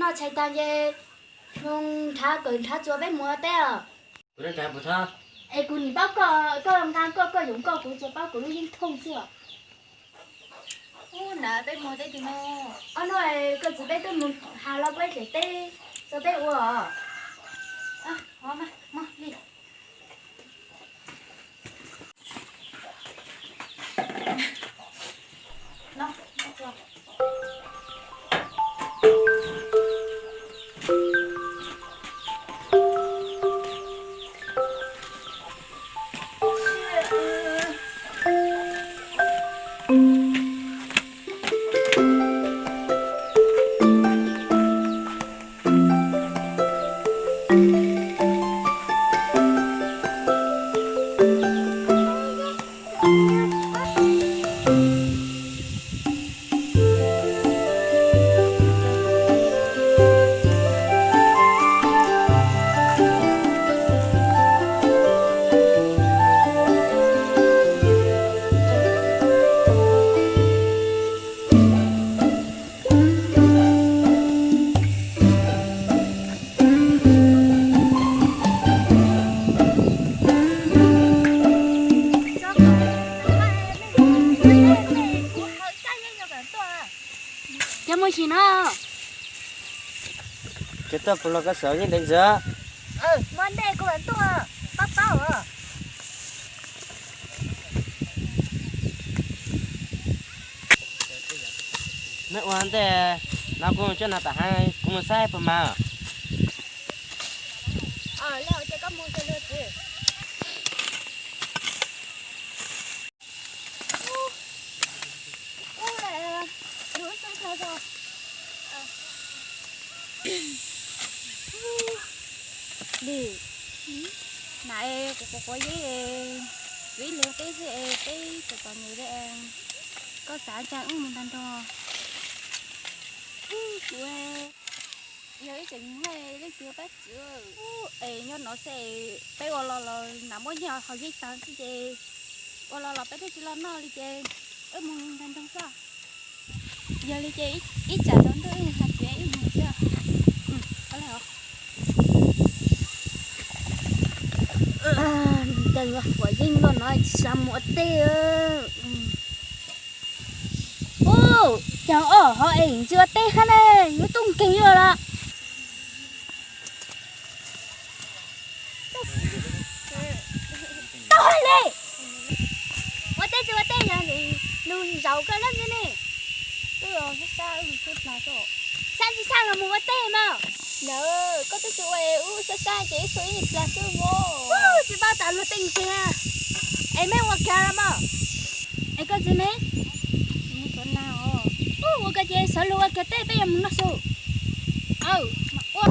Tshais tag ces mus nrhav kawm nrhav txuas peb mus ua teb os. Es kuv nim paub koj, koj nqa koj, koj yuav nkauj kuv tsuas paub kuv lub yeeb thooj xwb os. Ub, na peb mus teb twg no? Ob no, koj txiv peb twb mus has los peb daim teb tso peb ua os. Cov muaj sim no. Ces tuaj kuv los koj saum yeej dev ntxiv. Muaj ntej kuv mam tuaj, paub paub os. Neb ua ntej no kuv coj no tam heev, kuv mus saib puas mag. Ces koj mus xwb. Li, na es kuv quav quav yeeb es, kuv ib leeg peb xwb es peb txom txom nyem li es, koj xav ntshai wb mus tag nrho. Kuv yog ib tseem muaj leej twg pab txwv es nyob no xwb es peb ua los los nam muab nyiaj haus yeej tag xwb ces ua los los peb twb tsis los noj li ces wb mus tag nrho xwb. Yog li ces ib tsam tsaus ntuj wb mus hais txiv wb mus xwb. Ntawd quav yeeb luaj no tsis xav mus ua teb. Ub, cas ob hov es ntsia ua teb hab ne, yuav tub nkeeg yuav los. Tau hais li. Ua teb tsis ua teb yog lug zaum koj lab ntxiv ne. Wb sab sab wb mus sab plag xwb. Sab tsis sab los mus ua teb mas. Nawb, koj twb tsis ua es wb sab sab ces wb xub ib plag xwb mas. Tsis paub tas luag tej nkeeg. Es meb ua kiag los mas. Es koj txiv meb? Ua koj ces sawv lug ua kiag teb peb yuav mus noj su. Aw, mam ua.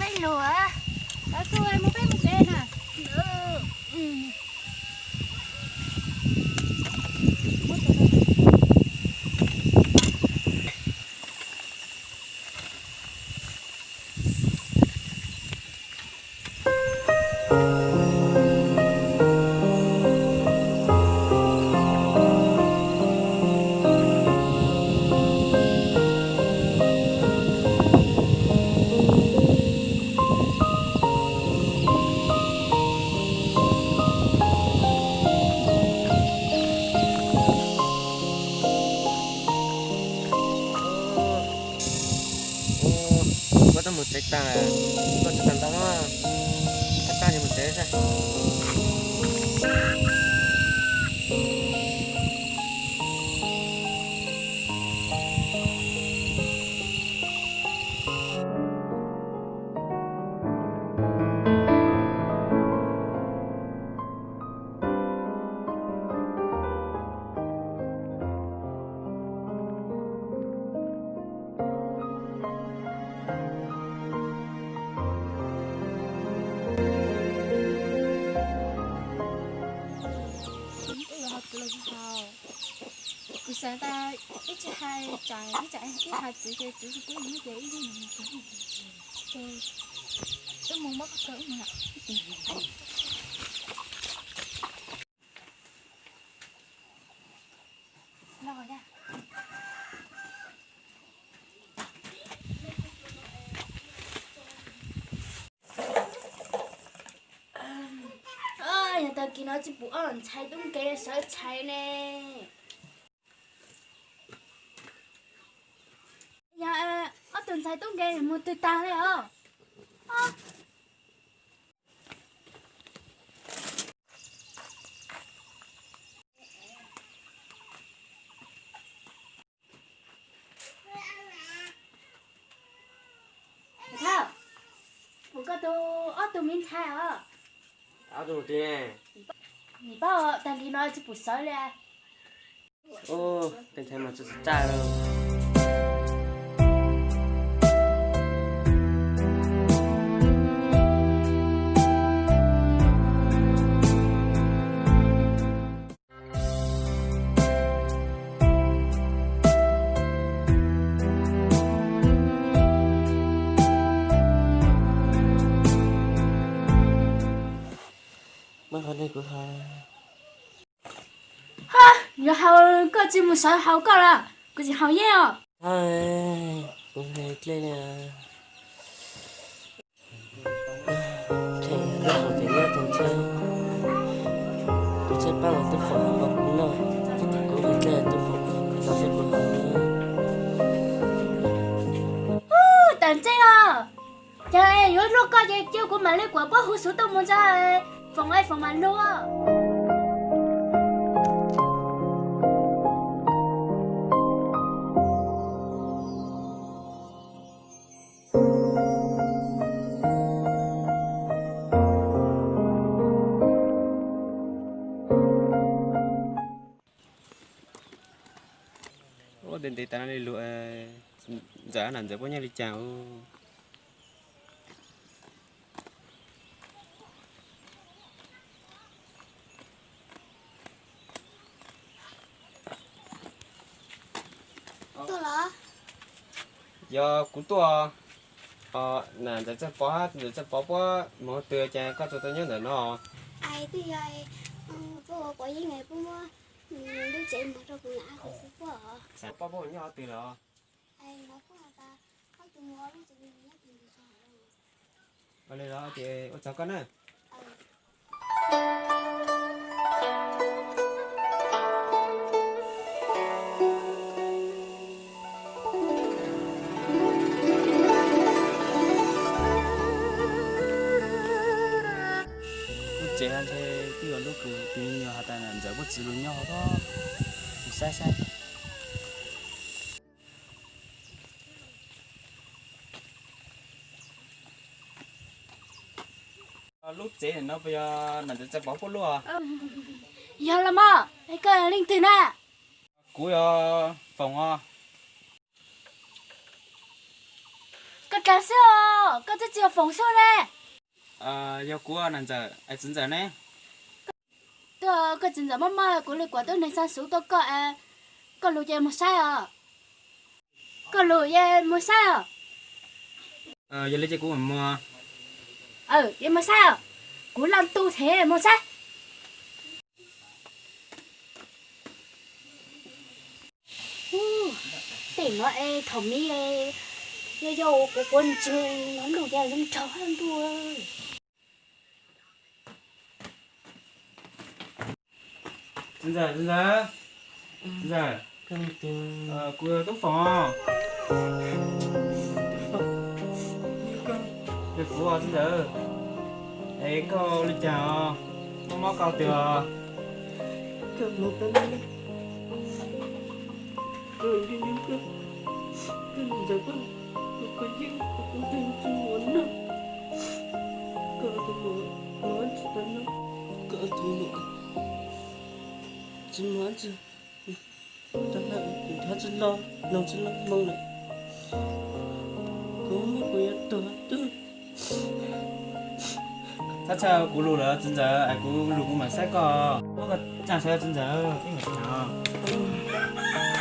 Mej lug, tau su mus peb mus tsev na. Koj twb mus tsev tag, koj tsis tau ntau, tag tag ces mus tsev xwb. Txawm tas ib tsis hais tsam ib tsam ib hais txiv ces txiv tsis pub mus ces ib yam ces wb mus muab koj kaw wb mus lawm. Yog tag kis no tsis pum ob tus ntxhais tub nkeeg sawv tshais ne. Yog ob tus ntxhais tub nkeeg mus twg tag li os? Thawj, pum koj tus ob tug me ntxhais os. Ob tug twg? Nim paub tag kis no tsis pum sawv li. Tus ntxhais mas txawj txawj txaj li. Muab qhov no kuv haus. Hab, yuav haus koj tsis mus sawv haus koj lawm, kuv tsis haus yeeb os. Hab, kuv hle dlej li. Tub foom ces nyob tseem tseg, kuv txhaj paab los tub foom npaum kuv noj, kuv hle dlej tub foom los txhaj kuv haus. Ub, Tam Ntxeeb os, yog yuav luag koj ces cia kuv mam li kuam pob hu xuv tuaj mus ntsa foom es foom mam luag. Ua ntev ntev tas no li lug, Ntxawm, Nam Ntxawm puab nyob li cas? Tuaj los? Yog kuv tuaj. Nam Ntxawm Txawj Pov, Ntxawm Txawj Pov puab moog twg ces koj tsuas tau nyob ntawm no? Twb yog puab ua quav yeeb puab muab lub tsev muag rau kuv nram qab xwb puab. Puab puab nyob qhov twg los? Ua li los ces ua tsaug koj na. Lub tsev ho ntshe twb yog lub kws tus me nyuam has tas Nam Ntxawm puab txiv lug nyob hov, mus saib saib. Lub tsev no puas yog Nam Ntxawm Txawj Pov puab lub? Yog los mog, koj leej twg na? Kuv yog Foom os. Koj dlaag xwb os, koj twb tsis yog Foom xwb ne. Yog kuv Nam Ntxawm, es txiv Ntxawm ne? Tuaj, koj txiv Ntxawm mob mob, kuv li kuam tub neeg xaa xuv tuaj koj, koj lug ces moog saib os. Koj lug ces moog saib os. Yog li ces kuv mam moog. Ces moog saib os, kuv laj ntuj thev moog saib. Tej no es thaum miv yog yog kuv quav ntseeg no ntuj ces zoo nraug hab ntuj. Txiv Ntxawm, txiv Ntxawm, txiv Ntxawm, kuv yog Tub Foom. Yog kuv os txiv Ntxawm. Es koj ua li cas os? Mob mob koj twg os? Tsis muaj dab tsi, tsis los, noog tsis los moo lawm. Kuv muab kuv yuav tuag twb. Txhob txhawj kuv lus lawm txiv Ntxawm, es kuv lus kuv mam saib koj. Muab koj tsaag sawv txiv Ntxawm, ib mam tsaag os.